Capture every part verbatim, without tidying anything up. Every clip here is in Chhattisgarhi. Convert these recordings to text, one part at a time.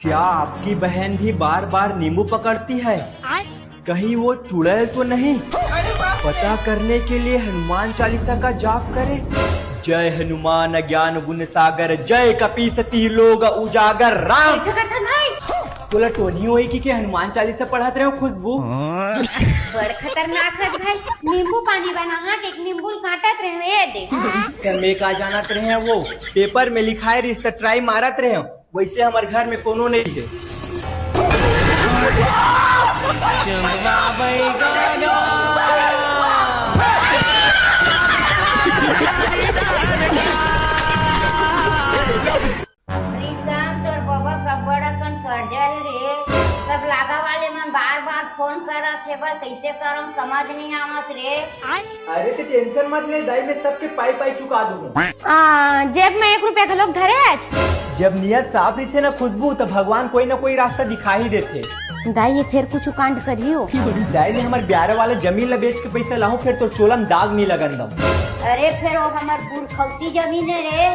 क्या आपकी बहन भी बार बार नींबू पकड़ती है? कहीं वो चुड़ैल तो नहीं? पता करने के लिए हनुमान चालीसा का जाप करें। जय हनुमान ज्ञान गुण सागर, जय कपीस तिहि लोक उजागर। राम कैसे करथन भाई? तोला टोनी होई कि के हनुमान चालीसा पढ़त रहे हो खुशबू? बड़ खतरनाक है भाई। नींबू पानी बना, हाँ, एक नींबू काटत रहे हो, ये दे। त मैं का जानत रहे हैं, वो पेपर में लिखाए रिहिस त ट्राई मारत रहे हो। वैसे हमर घर में कोनो नहीं है। चंदवा बैगना। रिश्ताम तोर बाबा कब्बड़ अकन कर्जा हे रे। सब लागा वाले मन बार बार फोन करत हे, बस कैसे करम समझ नहीं आवत रे। अरे ते टेंशन मत ले दाई, मैं सबके पाई पाई चुका दूंगा। आ, जेब में एक रुपया घलोक धरे आज। जब नियत साफ रहिथे ना खुशबू, त भगवान कोई ना कोई रास्ता दिखा ही देथे। दाई, ये फेर कुछ कांड करियो। दाई, मैं हमर ब्यारा वाला जमीन ला बेच के पैसा लाहूं, फेर तोर चोला में दाग नहीं लगन दम। अरे, फेर वो हमर पुरखौती जमीन है रे।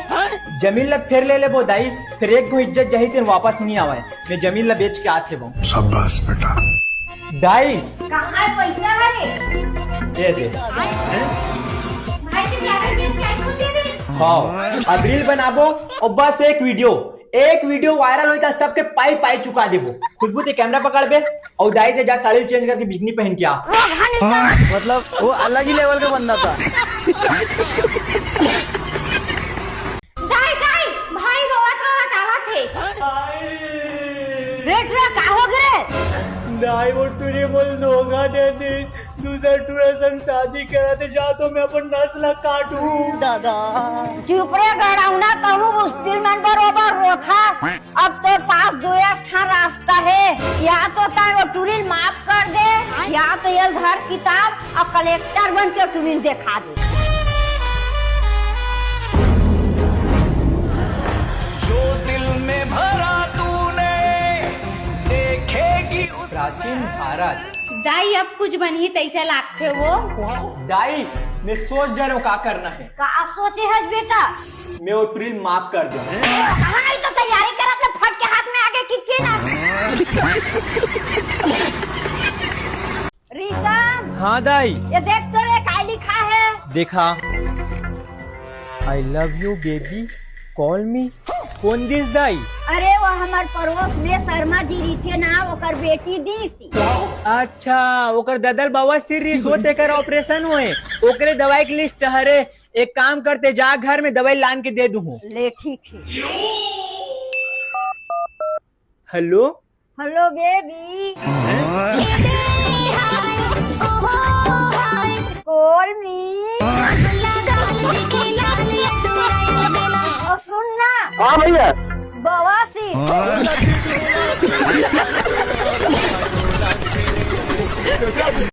जमीन ला फेर ले लेबो दाई, फेर एक गो इज्जत जाही तेन वापस नहीं आवे। मैं जमीन ला बेच के आत हेबो। शाबाश बेटा। दाई। कहाँ है पैसा हरे? ये दे। भाई, तो ज्यादा बेच के आई खुद दे दे। हाँ, अब रील बनाबो और बस एक वीडियो, एक वीडियो वायरल होई त सबके पाई पाई चुका देबो। खुशबू, ते कैमरा पकड़ बे और दाई दे जा, साड़ी चेंज करके बिकनी पहन के आ। मतलब वो अलग ही लेवल का बंदा था। दाई, दाई, भाई रोवत रोवत आवत हे। रे टुरा, का हो गे रे? दाई, वो टुरी मोला धोखा दे दिस, दूसर टुरा संग शादी करा दे, जा तो मैं अपन नस ला काटूं। दादा। चुप रे गड़ौना, कहूं बुजदिल मन बरोबर रोथा। अब तोर पास दू एक ठन रास्ता हे, या तो तैं वो टुरी ल माफ कर दे, या तो ये धर किताब और कलेक्टर बन के टुरी ल देखा दे। जो दिल में भरा तूने, देखेगी उस प्राचीन भारत। दाई, अब कुछ बनही तैसे लागथे वो। दाई, मैं सोच डरे हूँ का करना है। का सोचे हस बेटा? मैं वो टुरी ल माफ कर दूं। हाँ, नहीं तो तैयारी करत ले फट के हाथ में आगे किक के ना। ऋषभ। हाँ दाई। ये देख तो रे, काय लिखा है? देखा। I love you baby, call me। Cone this दाई? अरे वो हमर पड़ोस में शर्मा जी रहिथे ना, ओकर बेटी दिस। अच्छा, ओकर ददा ल बवासीर रिहिस, तेकर ऑपरेशन होए, ओकरे दवाई के लिस्ट हरे। एक काम करते, जा घर में दवाई लान के दे दूँ। ले ठीक है। हेलो। Hello baby. कॉल मी। और सुन ना। हाँ भैया। बवासीर।